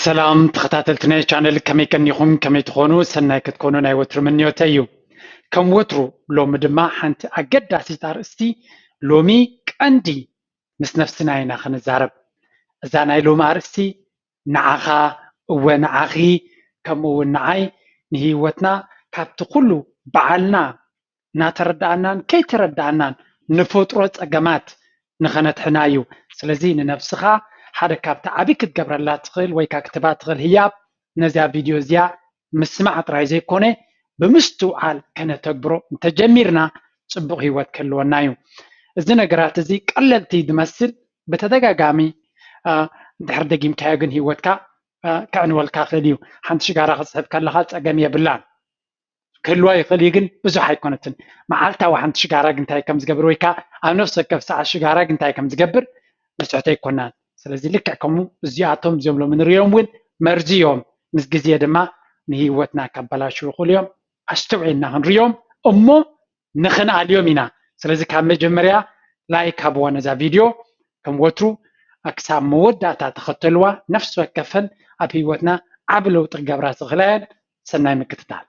ሰላም ተኸታተልቲ ናይ ቻነል፣ ከመይ ቀኒኹም? ከመይ ትኾኑ? ሰናይ ክትኮኑ ናይ ወትሩ ምንዮተይ እዩ። ከም ወትሩ ሎሚ ድማ ሓንቲ ኣገዳሲት ኣርእስቲ ሎሚ ቀንዲ ምስ ነፍስና ኢና ክንዛረብ። እዛ ናይ ሎሚ ኣርእስቲ ንዓኻ፣ እወ ንዓኺ፣ ከምኡ እውን ንዓይ ንህይወትና ካብቲ ኩሉ በዓልና እናተረዳኣናን ከይተረዳኣናን ንፈጥሮ ጸገማት ንኸነድሕና እዩ። ስለዚ ንነብስኻ ሓደ ካብቲ ዓቢ ክትገብረላ ትኽእል ወይ ከኣ ክትባ ትኽእል ህያብ ነዚኣ ቪድዮ እዚኣ ምስማዕ ጥራይ ዘይኮነ ብምስትውዓል ከነተግብሮ እንተጀሚርና ጽቡቕ ህይወት ክህልወና እዩ። እዚ ነገራት እዚ ቀለልቲ ዝመስል ብተደጋጋሚ እንድሕር ደጊምካዮ ግን ህይወትካ ከዕንወልካ ክእል እዩ። ሓንቲ ሽጋራ ክጽሕብ ከለኻ ጸገም የብላን። ክህልዋ ይኽእል እዩ ግን ብዙሕ ኣይኮነትን። መዓልታዊ ሓንቲ ሽጋራ ግንታይ ከም ዝገብር ወይ ከዓ ኣብ ነፍሲ ወከፍ ሰዓት ሽጋራ ግንታይ ከም ዝገብር ንስሕቶ ኣይኮናን። ስለዚ ልክዕ ከምኡ እዚኣቶም እዚኦም ሎም ንሪኦም እውን መርዚ እዮም። ምስ ግዜ ድማ ንህይወትና ካበላሽው ይኽእሉ እዮም። ኣስተውዒልና ክንሪኦም እሞ ንኽንኣልዮም ኢና። ስለዚ ካብ መጀመርያ ላይክ ሃብዋ ነዛ ቪድዮ፣ ከም ወትሩ ክሳብ መወዳእታ ተኸተልዋ። ነፍሲ ወከፈን ኣብ ህይወትና ዓቢ ለውጢ ክገብራ ዝኽእላ እየን። ሰናይ ምክትታል።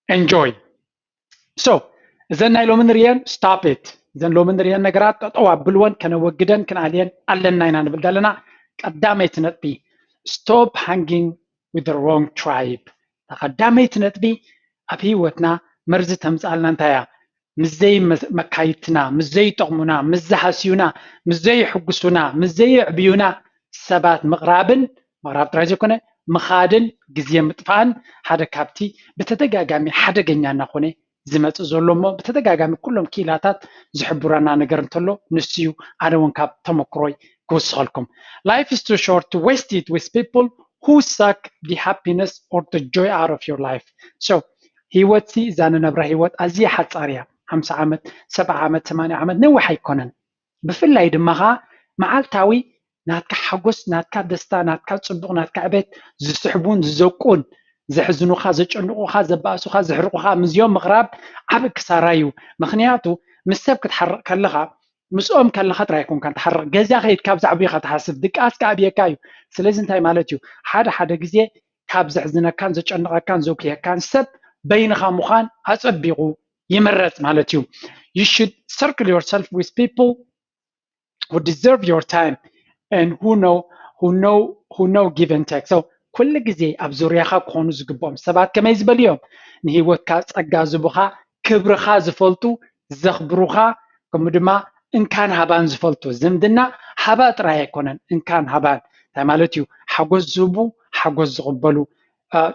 Enjoy. So እዘን ናይ ሎሚ ንርእየን stop it፣ እዘን ሎሚ ንርእየን ነገራት ጠጠው ኣብልወን፣ ከነወግደን ክንኣልየን ኣለና ኢና ንብል ዘለና። ቀዳመይቲ ነጥቢ፣ stop hanging with the wrong tribe። ቀዳመይቲ ነጥቢ ኣብ ህይወትና መርዚ ተምፅኣልና እንታይ እያ? ምስ ዘይመካይድትና፣ ምስ ዘይጠቕሙና፣ ምስ ዝሃስዩና፣ ምስ ዘይሕጉሱና፣ ምስ ዘየዕብዩና ሰባት ምቕራብን ምቕራብ ጥራይ ዘይኮነ ምኻድን ግዜ ምጥፋእን ሓደ ካብቲ ብተደጋጋሚ ሓደገኛ እናኾነ ዝመፅእ ዘሎ እሞ ብተደጋጋሚ ኩሎም ክኢላታት ዝሕብረና ነገር እንተሎ ንሱ እዩ። ኣነ እውን ካብ ተመክሮይ ክውስኸልኩም። Life is too short to waste it with people who suck the happiness or the joy out of your life. So ህይወት ሲ እዛ ንነብራ ህይወት ኣዝያ ሓጻር እያ። ሓምሳ ዓመት፣ ሰብዓ ዓመት፣ ሰማንያ ዓመት ነዊሕ ኣይኮነን። ብፍላይ ድማ ኸዓ መዓልታዊ ናትካ ሓጎስ፣ ናትካ ደስታ፣ ናትካ ጽቡቕ፣ ናትካ ዕቤት ዝስሕቡን ዝዘቁን፣ ዘሕዝኑኻ፣ ዘጨንቑኻ፣ ዘባእሱኻ፣ ዘሕርቑኻ ምስዚኦም ምቕራብ ዓቢ ክሳራ እዩ። ምኽንያቱ ምስ ሰብ ክትሓርቕ ከለኻ ምስኦም ከለኻ ጥራይ ኣይኮንካን ትሓርቕ፣ ገዛ ከይድካ ብዛዕባ ኢኻ ትሓስብ፣ ድቃስ ከኣ ኣብየካ እዩ። ስለዚ እንታይ ማለት እዩ? ሓደ ሓደ ግዜ ካብ ዘሕዝነካን ዘጨንቐካን ዘጉህየካን ሰብ በይንኻ ምዃን ኣጸቢቑ ይምረጽ ማለት እዩ። You should circle yourself with people who deserve your time and who know who know who know give and take. So ኩሉ ግዜ ኣብ ዙርያኻ ክኾኑ ዝግብኦም ሰባት ከመይ ዝበሉ እዮም? ንህይወትካ ጸጋ ዝቡኻ፣ ክብርኻ ዝፈልጡ፣ ዘኽብሩኻ፣ ከምኡ ድማ እንካን ሃባን ዝፈልጡ። ዝምድና ሃባ ጥራይ ኣይኮነን፣ እንካን ሃባን እንታይ ማለት እዩ? ሓጎስ ዝህቡ፣ ሓጎስ ዝቕበሉ፣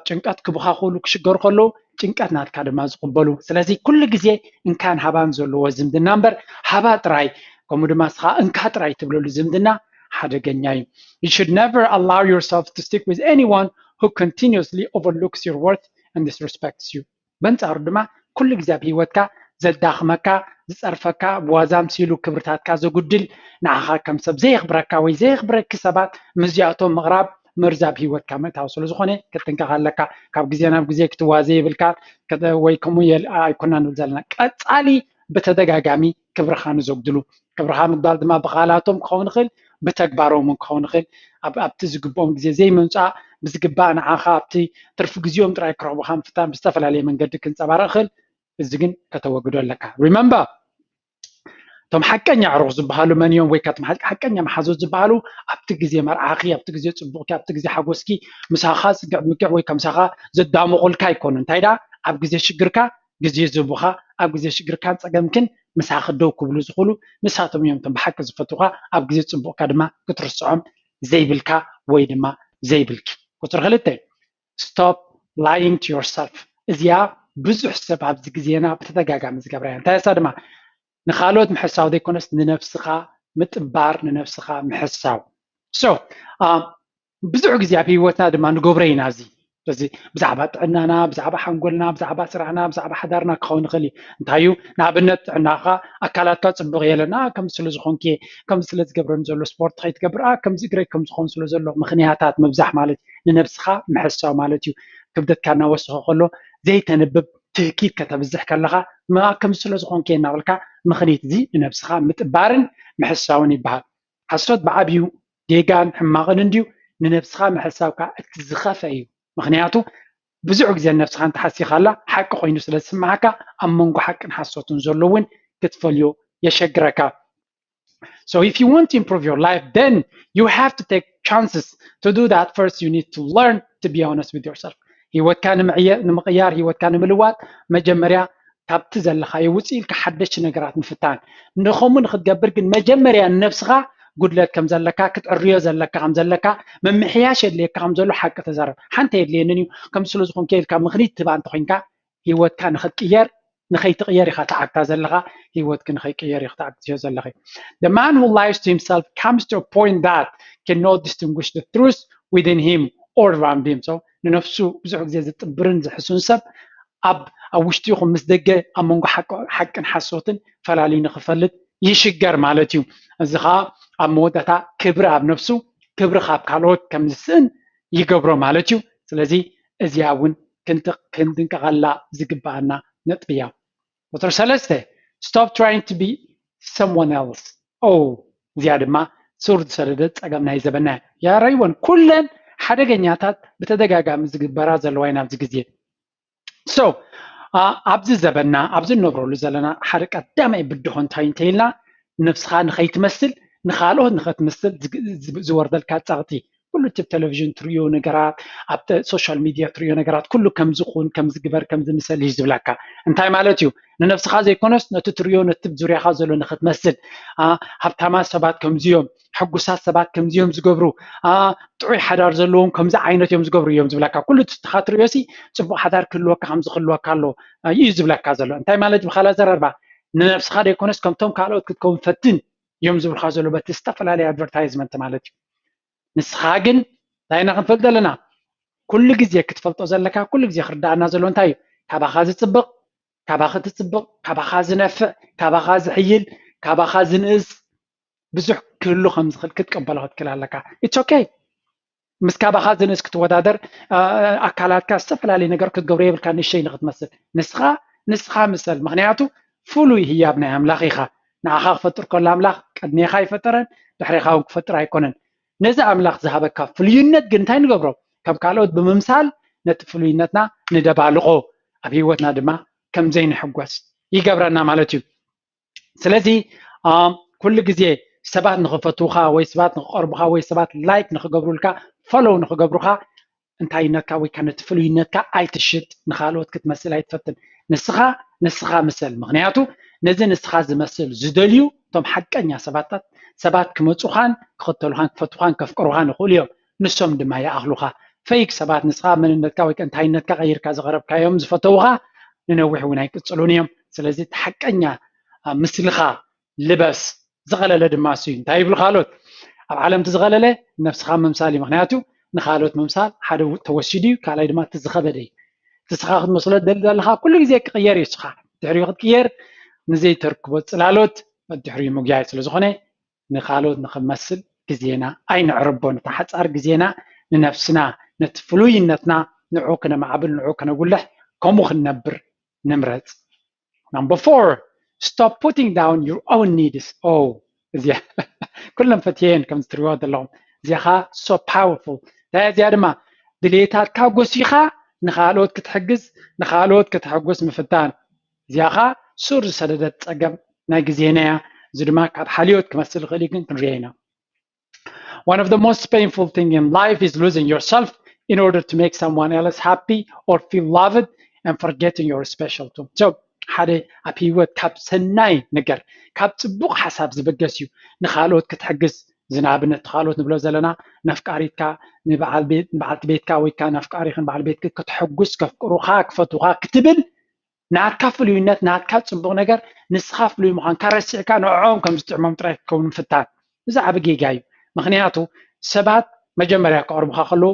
ጭንቀት ክብኻ ከሉ ክሽገሩ ከለዉ ጭንቀት ናትካ ድማ ዝቕበሉ። ስለዚ ኩሉ ግዜ እንካን ሃባን ዘለዎ ዝምድና እምበር ሃባ ጥራይ ከምኡ ድማ ስኻ እንካ ጥራይ ትብለሉ ዝምድና ሓደገኛ እዩ። You should never allow yourself to stick with anyone who continuously overlooks your worth and disrespects you. በንጻሩ ድማ ኩሉ ግዜ ኣብ ህይወትካ ዘዳኽመካ፣ ዝጸርፈካ፣ ብዋዛ ምሲሉ ክብርታትካ ዘጉድል፣ ንዓኻ ከም ሰብ ዘየኽብረካ ወይ ዘየኽብረኪ ሰባት ምስዚኣቶም ምቕራብ መርዚ ኣብ ህይወትካ ምእታው ስለ ዝኾነ ክትጥንቀቕ ኣለካ። ካብ ግዜ ናብ ግዜ ክትዋዘ የብልካ ወይ ከምኡ ኣይኮና ንብል ዘለና። ቀጻሊ ብተደጋጋሚ ክብርኻ ንዘጉድሉ፣ ክብርኻ ምጉዳል ድማ ብቓላቶም ክኸውን ይኽእል፣ ብተግባሮም እውን ክኸውን ይኽእል። ኣብቲ ዝግብኦም ግዜ ዘይምምጻእ፣ ብዝግባእ ንዓኻ ኣብቲ ትርፊ ግዜኦም ጥራይ ክረኽቡኻ ምፍታን ብዝተፈላለየ መንገዲ ክንጸባረቕ ይኽእል። እዚ ግን ከተወግዶ ኣለካ። Remember፣ እቶም ሓቀኛ ዕሩኽ ዝበሃሉ መን እዮም? ወይ ከዓ እቶም ሓቀኛ መሓዙት ዝበሃሉ ኣብቲ ግዜ መርዓኺ፣ ኣብቲ ግዜ ጽቡቕኪ፣ ኣብቲ ግዜ ሓጎስኪ ምሳኻ ጽግዕ ምግዕ ወይ ከምሳኻ ዘዳምቑልካ ኣይኮኑ። እንታይ ደኣ ኣብ ግዜ ሽግርካ ግዜ ዝህቡኻ፣ ኣብ ግዜ ሽግርካን ጸገምክን ምሳኺ ደው ክብሉ ዝኽእሉ ንሳቶም እዮም። እቶም ብሓቂ ዝፈትውኻ ኣብ ግዜ ጽቡቕካ ድማ ክትርስዖም ዘይብልካ ወይ ድማ ዘይብልኪ። ቁጽሪ ክልተ፣ stop lying to yourself። እዚኣ ብዙሕ ሰብ ኣብዚ ግዜና ብተደጋጋሚ ዝገብራ እያ። እንታይ እሳ ድማ ንኻልኦት ምሕሳው ዘይኮነስ ንነብስኻ ምጥባር፣ ንነብስኻ ምሕሳው። So ብዙሕ ግዜ ኣብ ህይወትና ድማ ንገብሮ ኢና። እዚ እዚ ብዛዕባ ጥዕናና፣ ብዛዕባ ሓንጎልና፣ ብዛዕባ ስራሕና፣ ብዛዕባ ሓዳርና ክኸውን ይኽእል እዩ። እንታይ እዩ ንኣብነት ጥዕናኻ፣ ኣካላትካ ጽቡቕ የለና ከም ስለ ዝኾንክ፣ ከም ስለ ዝገብረን ዘሎ ስፖርት ከይትገብር፣ ከም እግረይ ከም ዝኾን ስለ ዘሎ ምኽንያታት ምብዛሕ ማለት ንነብስኻ ምሕሳው ማለት እዩ። ክብደትካ እናወሰኸ ከሎ ዘይተንብብ ትህኪት ከተብዝሕ ከለኻ ከም ስለ ዝኾንክ እናበልካ ምኽንያት እዚ ንነብስኻ ምጥባርን ምሕሳውን ይበሃል። ሓሶት ብዓብዩ ጌጋን ሕማቕን እንድዩ፣ ንነብስኻ ምሕሳብካ እቲ ዝኸፈ እዩ። ምክንያቱ ብዙሕ ግዜ ነብስኻ እንተሓሲኻላ ሓቂ ኮይኑ ስለ ዝስምዓካ ኣብ መንጎ ሓቅን ሓሶትን ዘሎ እውን ክትፈልዮ የሸግረካ። So if you want to improve your life, then you have to take chances. To do that, first you need to learn to be honest with yourself. ህይወትካ ንምቕያር፣ ህይወትካ ንምልዋጥ መጀመርያ ካብቲ ዘለኻዮ ውፅእ ኢልካ ሓደሽቲ ነገራት ምፍታን። ንኸምኡ ንክትገብር ግን መጀመርያ ንነብስኻ ጉድለት ከም ዘለካ ክትዕርዮ ዘለካ ከም ዘለካ ምምሕያሽ የድልየካ ከም ዘሎ ሓቂ ተዛረብ። ሓንቲ የድልየንን እዩ ከም ስለ ዝኾንከ ኢልካ ምኽኒት ትባ እንተኮይንካ ህይወትካ ንክትቅየር ንኸይትቅየር ኢኻ ተዓግታ ዘለኻ። ህይወትክ ንኸይቅየር ኢኻ ተዓግትዮ ዘለኺ። The man who lies to himself comes to a point that cannot distinguish the truth within him or around him. So ንነፍሱ ብዙሕ ግዜ ዝጥብርን ዝሕሱን ሰብ ኣብ ኣብ ውሽጢ ይኹን ምስ ደገ ኣብ መንጎ ሓቅን ሓሶትን ፈላልዩ ንክፈልጥ ይሽገር ማለት እዩ። እዚ ከዓ ኣብ መወዳእታ ክብሪ ኣብ ነፍሱ ክብሪ ካብ ካልኦት ከም ዝስእን ይገብሮ ማለት እዩ። ስለዚ እዚኣ እውን ክንጥንቀቐላ ዝግበኣና ነጥቢ እያ። ቁፅሪ ሰለስተ stop trying to be someone else. ኦ እዚኣ ድማ ሱር ዝሰደደት ፀገም ናይ ዘበና እያ። ያረይወን ኩለን ሓደገኛታት ብተደጋጋሚ ዝግበራ ዘለዋ ኢና ኣብዚ ግዜ። So ኣብዚ ዘበና ኣብዚ እንነብረሉ ዘለና ሓደ ቀዳማይ ብድሆ እንታይ እንተኢልና ነብስኻ ንኸይትመስል ንኻልኦት ንኸትመስል ዝወርደልካ ፀቕጢ ኩሉ እቲ ቴሌቪዥን ትሪዮ ነገራት ኣብ ሶሻል ሚድያ ትሪዮ ነገራት ኩሉ ከምዝኹን ከምዝግበር ከምዝምሰል እዩ ዝብለካ። እንታይ ማለት እዩ? ንነብስኻ ዘይኮነስ ነቲ ትሪዮ ነቲ ዙርያኻ ዘሎ ንኽትመስል። ሃብታማት ሰባት ከምዚዮም፣ ሕጉሳት ሰባት ከምዚዮም ዝገብሩ፣ ጥዑይ ሓዳር ዘለዎም ከምዚ ዓይነት እዮም ዝገብሩ እዮም ዝብለካ። ኩሉ ትኻ ትሪዮ ሲ ፅቡቕ ሓዳር ክህልወካ ከምዚ ክህልወካ ኣሎ እዩ ዝብለካ ዘሎ። እንታይ ማለት ብካል ኣዘራርባ ንነብስኻ ዘይኮነስ ከምቶም ካልኦት ክትከውን ፈትን እዮም ዝብልካ ዘሎ በቲ ዝተፈላለዩ ኣድቨርታይዝመንት ማለት እዩ። ንስኻ ግን እንታይ ኢና ክንፈልጥ ዘለና? ኩሉ ግዜ ክትፈልጦ ዘለካ ኩሉ ግዜ ክርዳኣና ዘሎ እንታይ እዩ? ካባኻ ዝፅብቕ፣ ካባኺ ትፅብቕ፣ ካባኻ ዝነፍዕ፣ ካባኻ ዝሕይል፣ ካባኻ ዝንእስ ብዙሕ ክህሉ ከም ዝኽእል ክትቀበሎ ክትክእል ኣለካ። ኢትስ ኦኬ። ምስ ካባኻ ዝንእስ ክትወዳደር ኣካላትካ ዝተፈላለዩ ነገር ክትገብሮ የብልካ ንእሽተይ ንክትመስል። ንስኻ ንስኻ ምሰል። ምክንያቱ ፍሉይ ህያብ ናይ ኣምላኽ ኢኻ። ንዓኻ ክፈጥር ከሎ ኣምላኽ ቅድሜኻ ኣይፈጠረን፣ ድሕሬኻ እውን ክፈጥር ኣይኮነን። ነዚ ኣምላኽ ዝሃበካ ፍሉይነት ግን እንታይ ንገብሮ? ከም ካልኦት ብምምሳል ነቲ ፍሉይነትና ንደባልቖ፣ ኣብ ህይወትና ድማ ከም ዘይንሕጎስ ይገብረና ማለት እዩ። ስለዚ ኩሉ ግዜ ሰባት ንኽፈትውኻ ወይ ሰባት ንኽቐርቡኻ ወይ ሰባት ላይክ ንኽገብሩልካ ፎሎው ንኽገብሩኻ እንታይነትካ ወይ ከዓ ነቲ ፍሉይነትካ ኣይትሽጥ፣ ንኻልኦት ክትመስል ኣይትፈትን። ንስኻ ንስኻ ምሰል። ምክንያቱ ነዚ ንስኻ ዝመስል ዝደልዩ እቶም ሓቀኛ ሰባታት ሰባት ክመፁኻን ክኽተሉኻን ክፈትውኻን ከፍቅሩኻን ይኽእሉ እዮም። ንሶም ድማ ይኣኽሉኻ። ፈይክ ሰባት ንስኻ መንነትካ ወይ እንታይነትካ ቀይርካ ዘቕረብካዮም ዝፈተውኻ ንነዊሕ እውን ኣይቅፅሉን እዮም። ስለዚ እቲ ሓቀኛ ምስልኻ ልበስ። ዝቐለለ ድማ እሱ እዩ። እንታይ ይብሉ ካልኦት? ኣብ ዓለም እቲ ዝቐለለ ነብስኻ ምምሳል እዩ። ምክንያቱ ንካልኦት ምምሳል ሓደ ተወሲዱ እዩ፣ ካልኣይ ድማ እቲ ዝኸበደ እዩ። እቲ ስኻ ክትመስሎ ደሊ ዘለኻ ኩሉ ግዜ ክቕየር እዩ። ስኻ ድሕሪኡ ክትቅየር ንዘይተርክቦ ፅላሎት ድሕሪኡ ምጉያይ ስለ ዝኾነ ንኻልኦት ንኽንመስል ግዜና ኣይነዕርቦ። ነታ ሓፃር ግዜና ንነፍስና ነቲ ፍሉይነትና ንዑ ክነማዕብል ንዑ ክነጉልሕ ከምኡ ክንነብር ንምረፅ። Number four, stop putting down your own needs. ኦ እዚኣ ኩሎም ፈትየን ከም ዝትሪዋ ዘለኹም እዚኣ ኸዓ so powerful። እንታይ እዚኣ ድማ ድሌታትካ ጎሲኻ ንኻልኦት ክትሕግዝ ንኻልኦት ክትሕጉስ ምፍታን እዚኣ ኸዓ ሱር ዝሰደደት ፀገም ናይ ግዜና እያ። እዚ ድማ ካብ ሓልዮት ክመስል ይኽእል እዩ ግን ክንሪኦ ኢና። One of the most painful thing in life is losing yourself in order to make someone else happy or feel loved and forgetting your special too. So ሓደ ኣብ ህይወት ካብ ሰናይ ነገር ካብ ፅቡቕ ሓሳብ ዝበገስ እዩ ንካልኦት ክትሕግዝ። እዚ ንኣብነት ካልኦት ንብሎ ዘለና ነፍቃሪትካ ንበዓልቲ ቤትካ ወይ ከዓ ነፍቃሪኽን በዓል ቤትክ ከተሐጉስ ከፍቅሩኻ ክፈትውኻ ክትብል ናትካ ፍሉይነት ናትካ ፅቡቕ ነገር ንስኻ ፍሉይ ምዃንካ ረሲዕካ ንዕኦም ከም ዝጥዕሞም ጥራይ ክትከውን ምፍታን እዚ ዓቢ ጌጋ እዩ። ምክንያቱ ሰባት መጀመርያ ክቐርቡኻ ከለዉ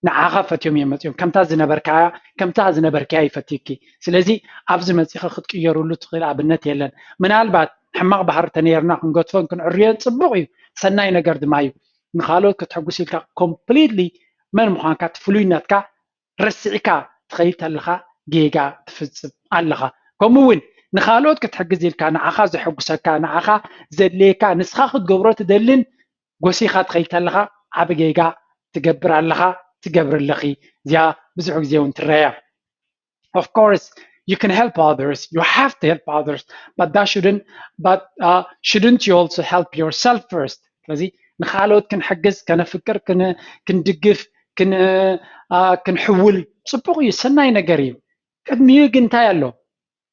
ንዓኻ ፈትዮም እዮም መፅዮም። ከምታ ዝነበርካያ ከምታ ዝነበርካያ ይፈትዩኪ። ስለዚ ኣብዚ መፂኺ ክትቅየሩሉ ትኽእል ኣብነት የለን። ምናልባት ሕማቕ ባህሪ ተነይርና ክንገድፎን ክንዕርዮን ፅቡቕ እዩ፣ ሰናይ ነገር ድማ እዩ። ንኻልኦት ከተሕጉስ ኢልካ ኮምፕሊትሊ መን ምዃንካ እቲ ፍሉይነትካ ረሲዕካ ትኸይድ ተለኻ ጌጋ ትፍፅም ኣለኻ። ከምኡ እውን ንኻልኦት ክትሕግዝ ኢልካ ንዓኻ ዘሐጉሰካ ንዓኻ ዘድልየካ ንስኻ ክትገብሮ ትደልን ጎሲኻ ትኸይድ ተለኻ ዓቢ ጌጋ ትገብር ኣለኻ፣ ትገብር ኣለኺ። እዚኣ ብዙሕ ግዜ እውን ትረያ። Of course, you can help others, you have to help others, but that shouldn't, but uh, shouldn't you also help yourself first? ስለዚ ንኻልኦት ክንሕግዝ፣ ከነፍቅር፣ ክንድግፍ፣ ክንሕውል ፅቡቕ እዩ፣ ሰናይ ነገር እዩ። ቅድሚኡ ግን እንታይ ኣሎ?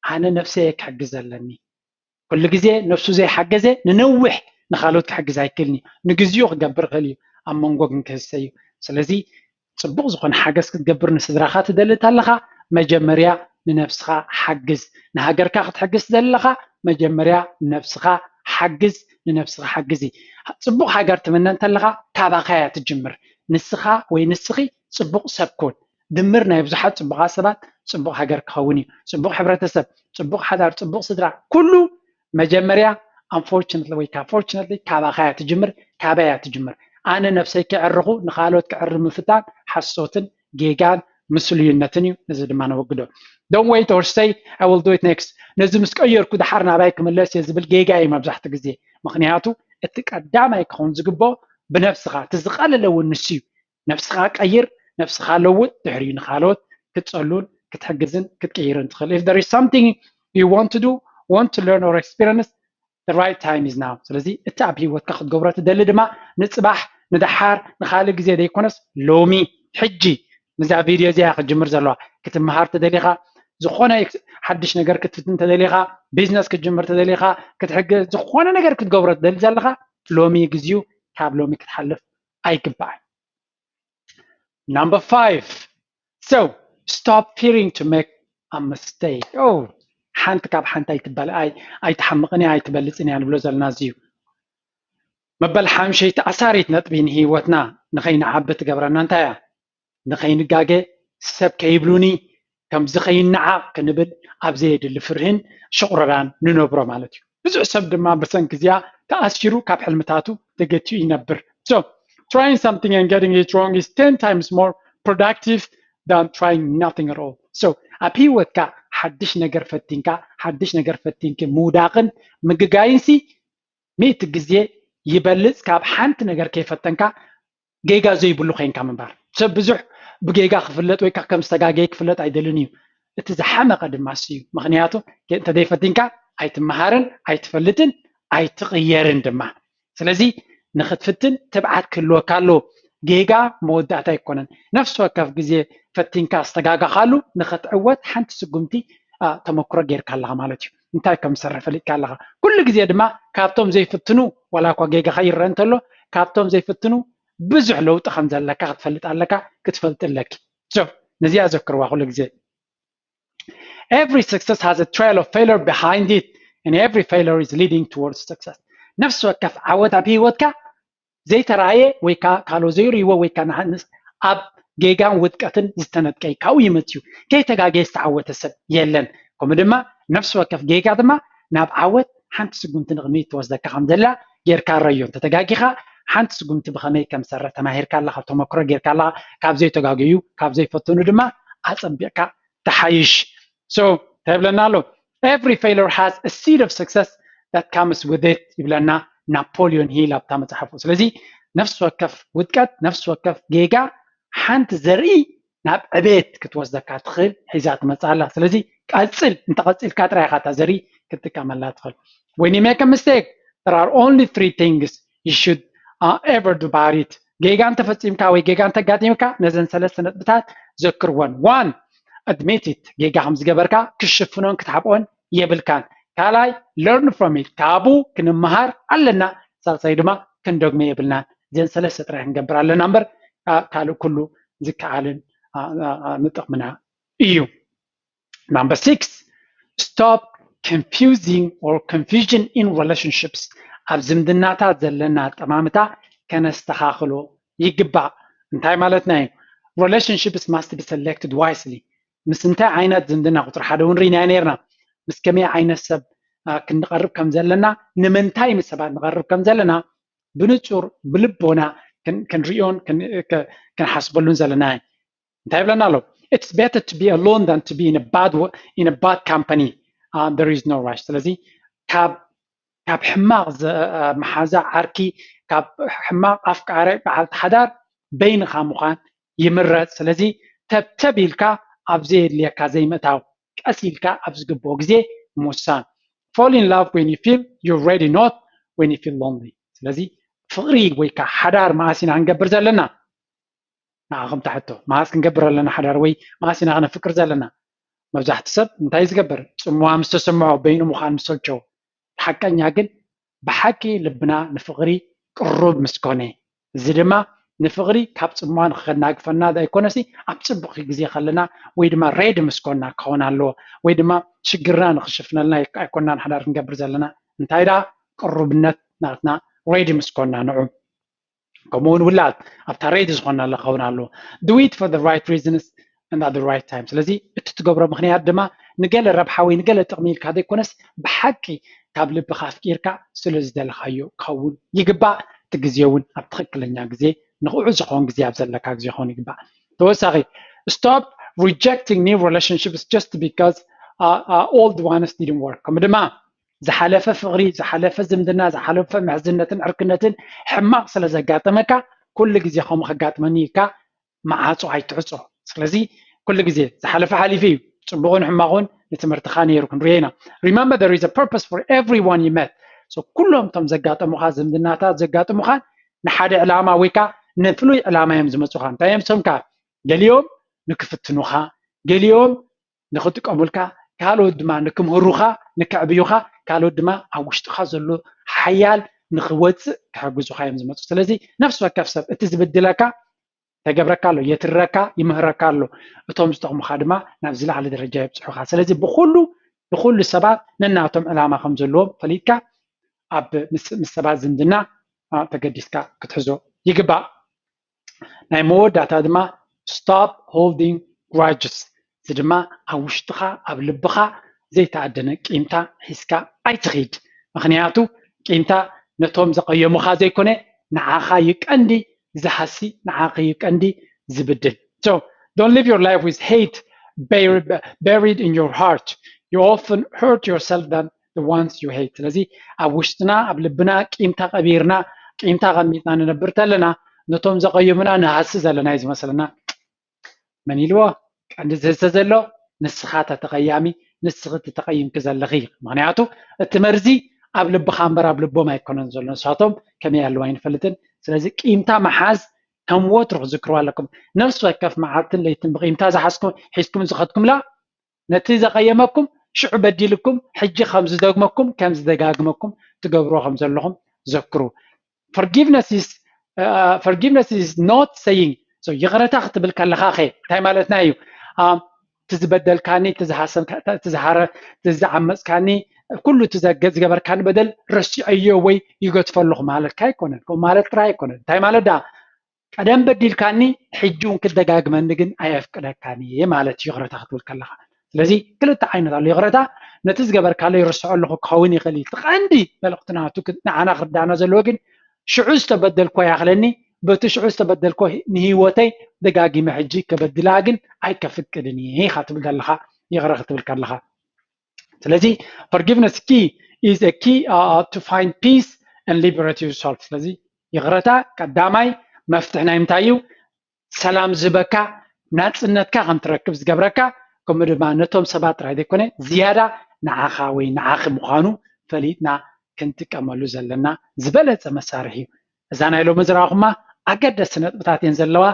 ኣነ ነፍሰይ ክሕግዝ ኣለኒ። ኩሉ ግዜ ነፍሱ ዘይሓገዘ ንነዊሕ ንኻልኦት ክሕግዝ ኣይክእልን እዩ። ንግዚኡ ክገብር ክእል እዩ፣ ኣብ መንጎ ግን ክህሰ እዩ። ስለዚ ፅቡቕ ዝኾነ ሓገዝ ክትገብር ንስድራኻ ትደሊ ኣለኻ፣ መጀመርያ ንነብስኻ ሓግዝ። ንሃገርካ ክትሕግዝ ትደሊ ኣለኻ፣ መጀመርያ ንነብስኻ ሓግዝ፣ ንነብስኻ ሓግዚ። ፅቡቕ ሃገር ትምነ እንተለኻ ካባኻ እያ ትጅምር። ንስኻ ወይ ንስኺ ፅቡቕ ሰብ ኩን። ድምር ናይ ብዙሓት ፅቡቓት ሰባት ፅቡቕ ሃገር ክኸውን እዩ። ፅቡቕ ሕብረተሰብ፣ ፅቡቕ ሓዳር፣ ፅቡቕ ስድራ፣ ኩሉ መጀመርያ unfortunately ወይ ከዓ fortunately ካባኻ እያ ትጅምር፣ ካባይ እያ ትጅምር። ኣነ ነብሰይ ክዕርኹ ንኻልኦት ክዕሪ ምፍታን ሓሶትን ጌጋን ምስሉይነትን እዩ። ነዚ ድማ ነወግዶ። Don't wait or say, I will do it next። ነዚ ምስ ቀየርኩ ድሓር ናባይ ክምለስ እየ ዝብል ጌጋ እዩ መብዛሕትኡ ግዜ። ምኽንያቱ እቲ ቀዳማይ ክኸውን ዝግብኦ ብነብስኻ፣ እቲ ዝቐለለ እውን ንሱ እዩ። ነብስኻ ቀይር፣ ነብስኻ ለውጥ፣ ድሕሪኡ ንኻልኦት ክትጸሉን ክትሕግዝን ክትቅይርን ትኽእል። If there is something you want to do, want to learn or experience, the right time is now። ስለዚ እቲ ኣብ ህይወትካ ክትገብሮ ትደሊ ድማ ንጽባሕ፣ ንደሓር፣ ንኻልእ ግዜ ዘይኮነስ ሎሚ፣ ሕጂ፣ ምስዛ ቪድዮ እዚኣ ክትጅምር ዘለዋ። ክትመሃር ተደሊኻ፣ ዝኾነ ሓድሽ ነገር ክትፍትን ተደሊኻ፣ ቢዝነስ ክትጅምር ተደሊኻ፣ ክትሕግዝ፣ ዝኾነ ነገር ክትገብሮ ትደሊ ዘለኻ፣ ሎሚ ግዜኡ፣ ካብ ሎሚ ክትሓልፍ ኣይግባእን። Number five, so stop fearing to make a mistake. Oh, ሓንቲ ካብ ሓንቲ ኣይትበል-፣ ኣይ-፣ ኣይትሓምቕን እያ፣ ኣይትበልጽን እያ ንብሎ ዘለና እዚ እዩ። መበል ሓምሸይቲ ኣሳሪት ነጥቢ ንህይወትና ንኸይንዓቢ ትገብረና እንታይ እያ? ንኸይንጋገ፣ ሰብ ከይብሉኒ፣ ከምዚ ከይነዓቕ ክንብል ኣብ ዘየድሊ ፍርህን ሽቑረራን ንነብሮ ማለት እዩ። ብዙሕ ሰብ ድማ ብሰንኪ እዚኣ ተኣሲሩ ካብ ሕልምታቱ ተገቲኡ ይነብር። So, trying something and getting it wrong is ten times more productive than trying nothing at all. So, ኣብ ህይወትካ ሓድሽ ነገር ፈቲንካ፣ ሓድሽ ነገር ፈቲንኪ ምውዳቕን ምግጋይንሲ ሚእቲ ግዜ ይበልጽ ካብ ሓንቲ ነገር ከይፈተንካ ጌጋ ዘይብሉ ኮይንካ ምንባር። ሰብ ብዙሕ ብጌጋ ክፍለጥ ወይ ከዓ ከም ዝተጋገየ ክፍለጥ ኣይደልን እዩ። እቲ ዝሓመቐ ድማ እሱ እዩ። ምኽንያቱ እንተዘይፈቲንካ ኣይትመሃርን፣ ኣይትፈልጥን፣ ኣይትቕየርን ድማ። ስለዚ ንኽትፍትን ትብዓት ክህልወካ ኣለዎ። ጌጋ መወዳእታ ኣይኮነን። ነፍሲ ወከፍ ግዜ ፈቲንካ ዝተጋጋኻሉ ንኽትዕወት ሓንቲ ስጉምቲ፣ አ፣ ተመክሮ ጌርካ ኣለኻ ማለት እዩ። እንታይ ከም ዝሰርሕ ፈሊጥካ ኣለኻ። ኩሉ ግዜ ድማ ካብቶም ዘይፍትኑ፣ ዋላ እኳ ጌጋኻ ይረአ እንተሎ፣ ካብቶም ዘይፍትኑ ብዙሕ ለውጢ ከም ዘለካ ክትፈልጥ ኣለካ፣ ክትፈልጥ ኣለኪ። So፣ ነዚኣ ዘክርዋ ኩሉ ግዜ። Every success has a trail of failure behind it, and every failure is leading towards success. ነፍሲ ወከፍ ዓወት ኣብ ህይወትካ ዘይተራእየ ወይ ከዓ ካልኦ ዘይርእይዎ ወይ ከዓ ንሃንስ ኣብ ጌጋን ውድቀትን ዝተነጥቀ እዩ። ካብኡ ይመፅእ እዩ። ከይተጋገየ ዝተዓወተ ሰብ የለን። ከምኡ ድማ ነፍሲ ወከፍ ጌጋ ድማ ናብ ዓወት ሓንቲ ስጉምቲ ንቕድሚት ትወስደካ ከም ዘላ ጌርካ ረዮ። እንተተጋጊኻ ሓንቲ ስጉምቲ ብኸመይ ከም ዝሰርሕ ተማሂርካ ኣለኻ፣ ተመክሮ ጌርካ ኣለኻ። ካብ ዘይተጋገዩ፣ ካብ ዘይፈተኑ ድማ ኣጸቢቕካ ተሓይሽ። So እንታይ ይብለና ኣሎ? Every failure has a seed of success that comes with it ይብለና ናፖሊዮን ሂል ኣብታ መጽሓፉ። ስለዚ ነፍሲ ወከፍ ውድቀት፣ ነፍሲ ወከፍ ጌጋ ሓንቲ ዘርኢ ናብ ዕቤት ክትወስደካ ትኽእል ሒዛ ትመጽእ ኣላ። ስለዚ ቀጽል፣ እንተቐጺልካ ጥራይ ኢኻ እታ ዘርኢ ክትጥቀመላ ትኽእል። When you make a mistake, there are only three things you should, uh, ever do about it. ጌጋ እንተፈጺምካ ወይ ጌጋ እንተጋጢምካ ነዘን ሰለስተ ነጥብታት ዘክርወን። One, admit it። ጌጋ ከም ዝገበርካ ክሽፍኖን ክትሓብኦን የብልካን። ካልኣይ፣ learn from it። ካብኡ ክንመሃር ኣለና። ሳልሳይ ድማ ክንደግሞ የብልናን። እዘን ሰለስተ ጥራይ ክንገብር ኣለና እምበር፣ አ፣ ካልእ ኩሉ ዝከኣልን፣ አ፣ አ፣ አ፣ ንጥቕምና እዩ። Number six, stop confusing or confusion in relationships. ኣብ ዝምድናታት ዘለና ኣጠማምታ ከነስተኻኽሎ ይግባእ። እንታይ ማለትና እዩ? Relationships must be selected wisely። ምስ እንታይ ዓይነት ዝምድና፣ ቁፅሪ ሓደ እውን ርኢናዮ ነርና፣ ምስ ከመይ ዓይነት ሰብ፣ አ፣ ክንቐርብ ከም ዘለና፣ ንምንታይ ምስ ሰባት ንቐርብ ከም ዘለና ብንጹር ብልቦና ክን-፣ ክንሪኦን ክን-፣ ክ-፣ ክንሓስበሉን ዘለና እዩ። እንታይ ይብለና ኣሎ? It's better to be alone than to be in a bad wo-, in a bad company. Uh, there is no rush. ስለዚ ካብ፣ ካብ ሕማቕ ዘ-፣ አ፣ መሓዛ ዓርኪ፣ ካብ ሕማቕ ኣፍቃሪ በዓልቲ ሓዳር በይንኻ ምዃን ይምረጽ። ስለዚ ተብተብ ኢልካ ኣብ ዘየድልየካ ዘይምእታው፣ ቀስ ኢልካ ኣብ ዝግብኦ ግዜ ምውሳን። Fall in love when you feel you're ready, not when you feel lonely። ስለዚ ፍቕሪ ወይ ከዓ ሓዳር መዓስ ኢና ክንገብር ዘለና? ንዓኹም ትሕቶ፣ መዓስ ክንገብር ኣለና ሓዳር ወይ መዓስ ኢና ክነፍቅር ዘለና? መብዛሕትኡ ሰብ እንታይ ዝገብር? ጽምዋ ምስ ተሰምዖ፣ በይኑ ምዃን ምስ ሰልቸው። ሓቀኛ ግን ብሓቂ ልብና ንፍቕሪ ቅሩብ ምስ ኮነ፣ እዚ ድማ ንፍቕሪ ካብ ጽምዋ ንኸናግፈና ዘይኮነሲ ኣብ ጽቡቕ ግዜ ከለና ወይ ድማ ሬዲ ምስ ኮና ክኸውን ኣለዎ። ወይ ድማ ሽግርና ንኽሽፍነልና ኣይኮናን ሓዳር ክንገብር ዘለና። እንታይ ደኣ ቅሩብነት ናትና ሬዲ ምስ ኮና ንዑ። ከምኡ እውን ውላድ ኣብታ ሬዲ ዝኾናላ ክኸውን ኣለዎ። Do it for the right reasons and at the right time። ስለዚ እቲ ትገብሮ ምኽንያት ድማ ንገለ ረብሓ ወይ ንገለ ጥቕሚ ኢልካ ዘይኮነስ ብሓቂ ካብ ልብኻ ኣፍቂርካ ስለ ዝደለኻዮ ክኸውን ይግባእ። እቲ ግዜ እውን ኣብ ትኽክለኛ ግዜ ንኽዑ ዝኸውን ግዜ ኣብ ዘለካ ግዜ ክኸውን ይግባእ። ተወሳኺ stop rejecting new relationships just because uh, uh, old ones didn't work። ከምኡ ድማ ዝሓለፈ ፍቕሪ፣ ዝሓለፈ ዝምድና፣ ዝሓለፈ ምሕዝነትን ዕርክነትን ሕማቕ ስለ ዘጋጠመካ ኩሉ ግዜ ከምኡ ከጋጥመኒ ኢልካ መዓጾ ኣይትዕጾ። ስለዚ ኩሉ ግዜ ዝሓለፈ ሓሊፉ እዩ፣ ጽቡቕን ሕማቑን ንትምህርትኻ ነይሩ ክንሪኦ ኢና። Remember, there is a purpose for everyone you met። So ኩሎም እቶም ዘጋጠሙኻ ዝምድናታት ዘጋጥሙኻ ንሓደ ዕላማ ወይ ከዓ ንፍሉይ ዕላማ እዮም ዝመጹኻ። እንታይ እዮም እሶም ከ? ገሊኦም ንክፍትኑኻ፣ ገሊኦም ንክጥቀሙልካ፣ ካልኦት ድማ ንክምህሩኻ፣ ንከዕብዩኻ፣ ካልኦት ድማ ኣብ ውሽጥኻ ዘሎ ሓያል ንክወፅእ ክሕግዙኻ እዮም ዝመፁ። ስለዚ ነፍሲ ወከፍ ሰብ እቲ ዝብድለካ ተገብረካ ኣሎ፣ የትረካ፣ ይምህረካ ኣሎ። እቶም ዝጠቕሙኻ ድማ ናብ ዝለዓለ ደረጃ የብፅሑኻ። ስለዚ ብኩሉ ንኩሉ ሰባት ነናቶም ዕላማ ከም ዘለዎም ፈሊጥካ ኣብ ምስ ሰባት ዝምድና ተገዲስካ ክትሕዞ ይግባእ። ናይ መወዳእታ ድማ stop holding grudges። እዚ ድማ ኣብ ውሽጥኻ ኣብ ልብኻ ዘይተኣደነ ቂምታ ሒዝካ ኣይትኺድ። ምኽንያቱ ቂምታ ነቶም ዘቐየሙኻ ዘይኮነ ንዓኻ ይቀንዲ ዝሃሲ፣ ንዓኺ ይቀንዲ ዝብድል። So don't live your life with hate buried in your heart. You often hurt yourself than the ones you hate። ስለዚ ኣብ ውሽጥና ኣብ ልብና ቂምታ ቀቢርና ቂምታ ቀሚጥና ንነብር ተለና ነቶም ዘቐየሙና ንሃሲ ዘለና እዩ ዝመስለና። መን ኢልዎ? ቀንዲ ዝህሰ ዘሎ ንስኻ እታ ተቐያሚ፣ ንስኺ እቲ ተቐይምኪ ዘለኺ። ምኽንያቱ እቲ መርዚ ኣብ ልብኻ እምበር ኣብ ልቦም ኣይኮነን ዘሎ። ንሳቶም ከመይ ኣለዉ ኣይንፈልጥን። ስለዚ ቂምታ ምሓዝ ከም ወትሩ ክዝክርዋ ኣለኩም። ነፍሲ ወከፍ መዓልትን ለይትን ብቂምታ ዝሓዝኩም ሒዝኩም ዝኸድኩምላ ነቲ ዘቐየመኩም ሽዑ በዲልኩም ሕጂ ከም ዝደግመኩም ከም ዝደጋግመኩም ትገብርዎ ከም ዘለኹም ዘክሩ። Forgiveness is uh, forgiveness is not saying so ይቕረታ ክትብል ከለኻ ኸ እንታይ ማለትና እዩ? እቲ ዝበደልካኒ፣ እቲ ዝሃሰምካ፣ እቲ ዝሃረ፣ እቲ ዝዓመፅካኒ፣ ኩሉ እቲ ዝገበርካኒ በደል ረሲዐዮ ወይ ይገድፎ ኣለኹ ማለትካ ኣይኮነን። ከምኡ ማለት ጥራይ ኣይኮነን። እንታይ ማለት ደኣ? ቀደም በዲልካኒ ሕጂ እውን ክደጋግመኒ ግን ኣየፍቅደካን እየ ማለት እዩ ይቕረታ ክትብል ከለኻ። ስለዚ ክልተ ዓይነት ኣሎ ይቕረታ። ነቲ ዝገበርካለይ ይርስዖ ኣለኹ ክኸውን ይኽእል እዩ። እቲ ቀንዲ መልእኽቲ ናቱ ንዓና ክርዳእና ዘለዎ ግን ሽዑ ዝተበደልኮ ይኣኽለኒ፣ በቲ ሽዑ ዝተበደልኮ ንህይወተይ ደጋጊመ ሕጂ ከበድላ ግን ኣይከፍቅድን እየ ኢኻ ትብል ዘለኻ ይቕረ ክትብል ከለኻ። ስለዚ forgiveness key is a key uh, to find peace and liberate yourself። ስለዚ ይቕረታ ቀዳማይ መፍትሒ ናይ ምንታይ እዩ? ሰላም ዝህበካ ናፅነትካ ከም ትረክብ ዝገብረካ፣ ከምኡ ድማ ነቶም ሰባት ጥራይ ዘይኮነ ዝያዳ ንዓኻ ወይ ንዓኺ ምዃኑ ፈሊጥና ክንጥቀመሉ ዘለና ዝበለፀ መሳርሒ እዩ። እዛ ናይ ሎሚ ዝረኣኹማ ኣገደስቲ ነጥብታት እየን ዘለዋ።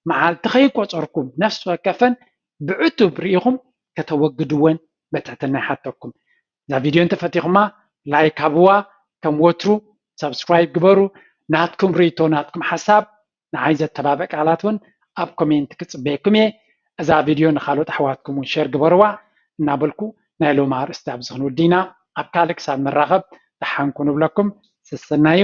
መዓልቲ ከይቆፀርኩም ነፍሲ ወከፈን ብዕቱብ ርኢኹም ከተወግድወን በትሕትና ይሓተኩም። እዛ ቪድዮ እንተፈቲኹማ ላይክ ሃብዋ፣ ከም ወትሩ ሳብስክራይብ ግበሩ። ናትኩም ርእይቶ ናትኩም ሓሳብ ንዓይ ዘተባብዕ ቃላት እውን ኣብ ኮሜንት ክፅበየኩም እየ። እዛ ቪድዮ ንካልኦት ኣሕዋትኩም እውን ሼር ግበርዋ እናበልኩ ናይ ሎሚ ኣርእስቲ ኣብዚ ክንውዲ ኢና። ኣብ ካልእ ክሳብ ንራኸብ ደሓንኩ ንብለኩም። ሰሰናዩ።